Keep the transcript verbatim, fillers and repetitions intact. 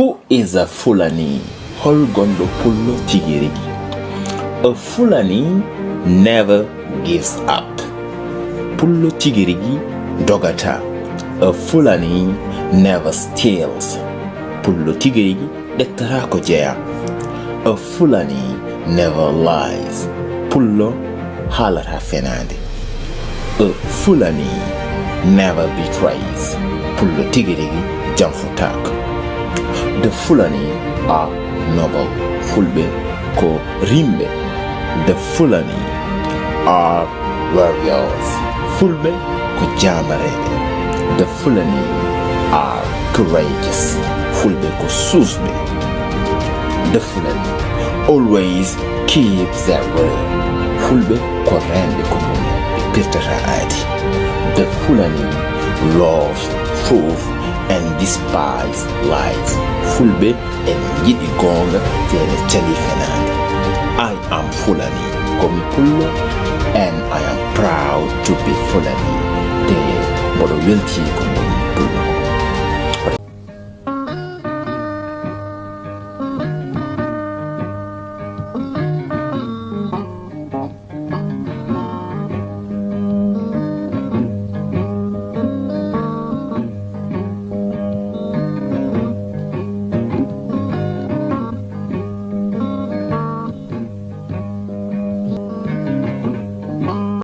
Who is a Fulani? Hol gonɗo pullo tigi rigi? A Fulani never gives up. Pullo tigi rigi dogata. A Fulani never steals. Pullo tigi rigi ƴettata ko jeya. A Fulani never lies. Pullo haalata fenaande. A Fulani never betrays. Pullo tigi rigi janfutaako. The Fulani are noble. Fulɓe ko rimɓe. The Fulani are warriors. Fulɓe ko jaamareeɓe. The Fulani are courageous. Fulɓe ko suusɓe. The Fulani always keep their word. Fulɓe ko reenɓe ko mum ɓe pirtata aadi. The Fulani love truth and despise lies. Fulɓe ene njiɗi goonga te ene cali fenaande. I am Fulani, ko mi pullo, and I am proud to be Fulani, te mboɗo weltii ko mi woni